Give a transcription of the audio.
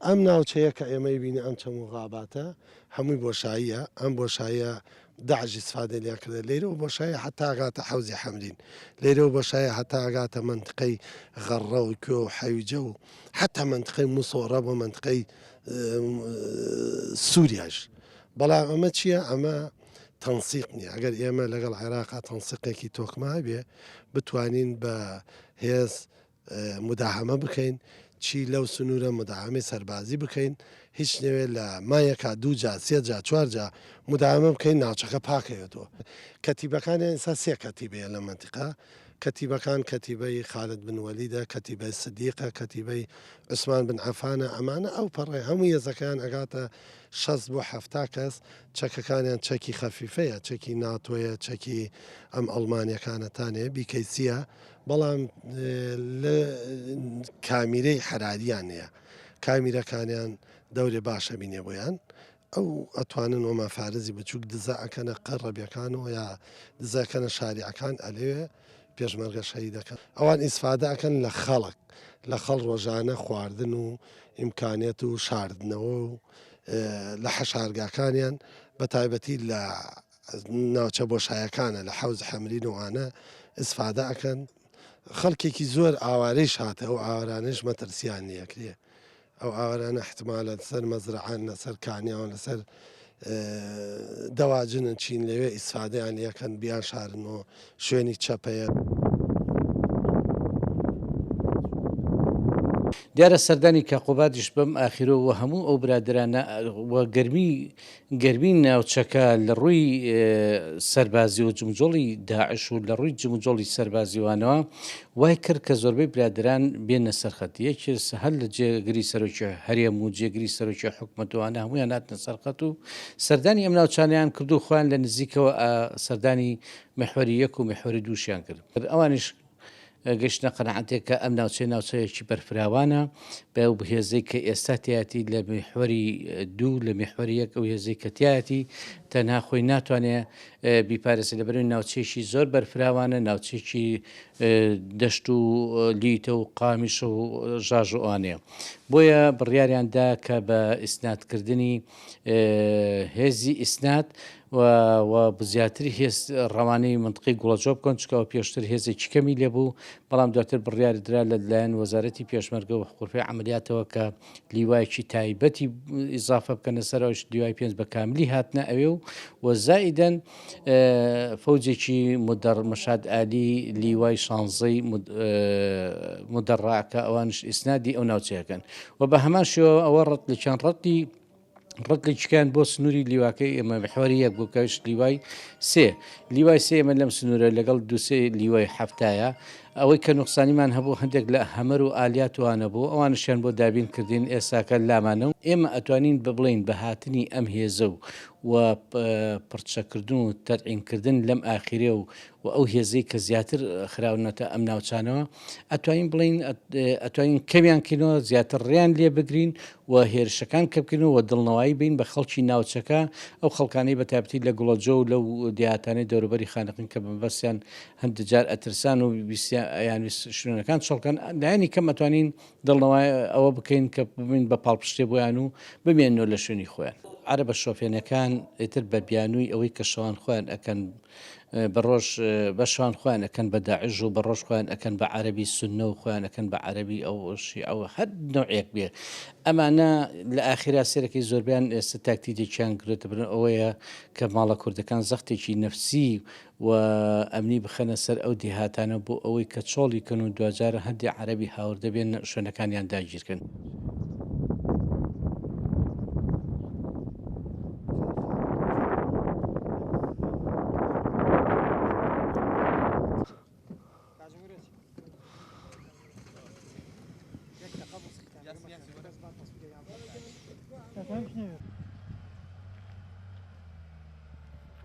ئەم ناوچەیە کە ئێمەی بینی ئەم چەم و غاباتە هەمووی بۆشاییە، ئەم بۆشاییە داعش ئیسفادەی لێ کردە، لێرەوە بۆشاییە هەتا ئەگاتە حەوزی حەمرین، لێرەوە بۆشاییە هەتا ئەگاتە مەنتقەی غەڕڕە و کوێ و حەویجە و حەتا مەنتقەی موسۆڕە بۆ مەنتقەی سوریاش. بەڵام ئەمە چییە؟ ئەمە تەنسیق نییە. ئەگەر ئێمە لەگەڵ عێراقا تەنسیقێکی تۆکمە هەبێ، بتوانین بە هێز موداهەمە بکەین، چی لەو سنوورە موداهەمەی سەربازی بکەین، هیچ نەوێ لە مانگێکا دوو جا، سێ جا، چوار جا موداهەمە بکەین ناوچەکە پاکەوێتەوە. کەتیبەکانیان ئێستا سێ کەتیبەیە لە مەنتیقە، کەتیبەکان کەتیبەی خالد بن وەلیدە، کەتیبەی سدیقە، کەتیبەی عوسمان بن عەفانە، ئەمانە ئەو پەڕەی هەموو هێزەکەیان ئەگاتە 60 بۆ 70 کەس، چەکەکانیان چەکی خەفیفەیە، چەکی ناتۆیە، چەکی ئەم ئەڵمانیەکانەتانەیە، بیکەیسیە، بەڵام لە کامیرەی حەراریان نیە، کامیرەکانیان دەورێ باشە بینێ بۆیان، ئەو ئەتوانن وەما فارزی بچوک دزە ئەکەنە قە ڕەبیەکان و یا دزە ئەکەنە شاریعەکان ئەلەوێ پێشمەرگە شەهیدەکەن ئەوان ئیسفادە ئەکەن لە خەڵک لە خەڵ ڕۆژانە خواردن و ئیمکانیەت و شاردنەوە و لە حەشارگاکانیان بە تایبەتی لە ناوچە بۆشایەکانە لە حەوز حەمرین و ئانە ئیسفادە ئەکەن خەڵکێکی زۆر ئاوارەیش هاتە ئەو ئاوارانەیش مەترسیان نیەکرێ ئەو ئاوارانە احتمالە لەسەر مەزرەعەن لەسەر کانیاون لەسەر دەواجنن چین لەوێ ئیسفادەیان لەکەن بیان شارنەوە شوێنی چەپەیە. دیارە سەردانی کاک قوبادیش بەم ئاخیرۆ و هەموو ئەو برادەرانە و گەرمی گەرمی ناوچەکە لە ڕووی سەربازی و جموجۆڵی داعش و لە ڕووی جموجۆڵی سەربازیوانەوە وای کرد کە زۆربەی برادەران بێنە سەر خەت یەکێ هەر لە جێگری سەرۆکی هەرێم و جێگری سەرۆکی حکومەت و ئەوانە هەموویان هاتنە سەر خەت و سەردانی ئەم ناوچانەیان کرد و خۆیان لە نزیکەوە سەردانی میحوەری یەک و میحوەری دووشیان کرد ئەوانیش گەشتنە قەناعەتێک کە ئەم ناوچەیە ناوچەیەکی بەرفراوانە بەو هێزەی کە ئێستا تیایەتی لە میحوەری دوو لە میحوەری یەک ئەو هێزەی کە تیایەتی تەنها خۆی ناتوانێ بیپارێزێت لەبەرئەوەی ناوچەیەکی زۆر بەرفراوانە ناوچەیەکی دەشت و لیتە و قامیشە و ژاژ و ئەوانەیە بۆیە بڕیاریان دا کە بە ئیسنادکردنی هێزی ئیسناد و و زیاتر هێز ڕەوانەی منطقەی گوڵەجۆ بکەن چونکە ئەوە پێشتر هێزێکی کەمی لێبوو بەڵام دواتر بڕیار درا لە لایەن وەزارەتی پێشمەرگە و غورفەی عەمەلیاتەوە کە لیوایەکی تایبەتی ئیزافە بکەنە سەر ئەوش لیوای پێنج بە کاملی هاتنە ئەوێ و و زائیدەن فەوجێکی مدەڕ مەشاد ئالی لیوای شانزەی مدەڕا کە ئەوانش ئیسنادی ئەو ناوچەیەکەن و بە هەمان شێوە ئەوە ڕەت لە چەند ڕەتی ڕەتلێکیان بۆ سنووری لیواکەی ئێمە محوەری یەک بوو کەش لیوای سێ لیوای سێ ئێمە لەم سنوورە لەگەڵ دووسێ لیوای حەفتایە ئەوەی کە نوقسانیمان هەبوو هەندێک لە هەمەر و ئالیات وانە بوو ئەوانشیان بۆ دابین کردین ئێستاکە لامانە و ئێمە ئەتوانین بڵێین بە هاتنی ئەم هێزە و و پڕچەکردن و تەدعیمکردن لەم ئاخیرێ و و ئەو هێزەی کە زیاتر خراونەتە ئەم ناوچانەوە ئەتوانین بڵێین ئەتوانین کەمیان کەینەوە زیاتر ڕێیان لێ بگرین و هێرشەکان کە بکەینەوە و دڵنەوایی بین بە خەڵکی ناوچەکە ئەو خەڵکانەی بە تایبەتی لە گوڵەجۆ و لەو دێهاتانەی دەوروبەری خانەقین کە بەمەبەستیان هەندێک جار ئەترسان و ویستیان ئەیانویست شوێنەکان چۆڵ کەن لایەنی کەم ئەتوانین دڵنەوای ئەوە بکەین کە ببین بە پاڵپشتێ بۆیان و بمێننەوە لە شوێنی خۆیان. عەرەبە شۆفێنەکان ئیتر بە بیانووی ئەوەی کە شەوان خۆیان ئەکەن بە ڕۆژ بە شەوان خۆیان ئەکەن بە داعش و بە ڕۆژ خۆیان ئەکەن بە عەرەبی سوننە و خۆیان ئەکەن بە عەرەبی ئەو شیعە و هەر نەوعێک بێ ئەمانە لە ئاخیرا سێرەکەی زۆربیان ئێستا تاکتیکێکیان گرتە بن ئەوەیە کە ماڵە کوردەکان زەختێکی نەفسی و ئەمنی بخەنە سەر ئەو دێهاتانە بۆ ئەوەی کە چۆڵی کەن و دواجار هەندێ عەرەبی هاوردە بێن شوێنەکانیان داگیرکەن.